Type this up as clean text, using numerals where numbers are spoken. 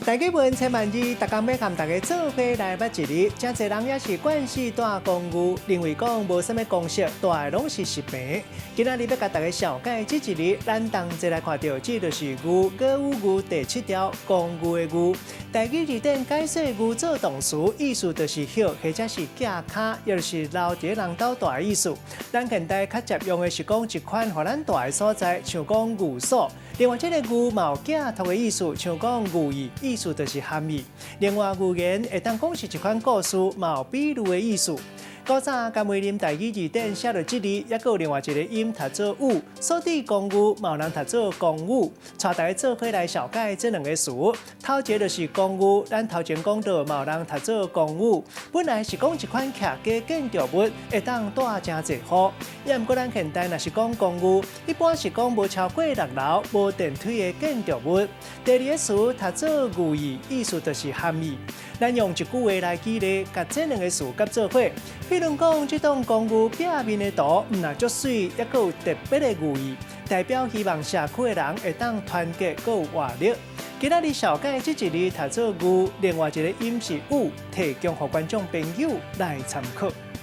台語文千萬字，逐工欲佮大家做伙來捌一字。誠濟人也是慣勢蹛公寓，認為講無啥物公設，蹛的攏是穡棚。今仔日欲共大家紹介這一字，咱同齊來看著，這就是寓，國語寓第七條公寓的寓。台語字典解說寓做動詞，意思就是歇或者是寄跤，抑就是留佇人兜蹛的意思。咱現代較常用的是講一款予咱蹛的所在，像講寓所。另外，這个寓嘛有寄託的意思，像講寓意，意思就是含義。另外，寓言會當講是一款故事，嘛有比喻的意思。古早甘為霖台語字典寫著這字，猶閣有另外一个音讀做雨，所以公寓嘛有人讀做公寓。帶大家做伙來紹介這兩个詞。頭一个就是公寓，咱頭前講著嘛有人讀做公寓。本來是講一款徛家建築物，會當蹛誠濟戶。猶毋過咱現代若是講公寓，一般是講無超過六樓、無電梯的建築物。第二个詞讀做寓意，意思就是含義。咱用一句話來舉例，共這兩个詞結做伙。比如講，這棟公寓壁面的圖，毋但足媠，猶閣有特別的寓意，代表希望社區的人會當團結，閣有活力。今仔日紹介這一字讀做寓，另外一个音是雨，提供予觀眾朋友來參考。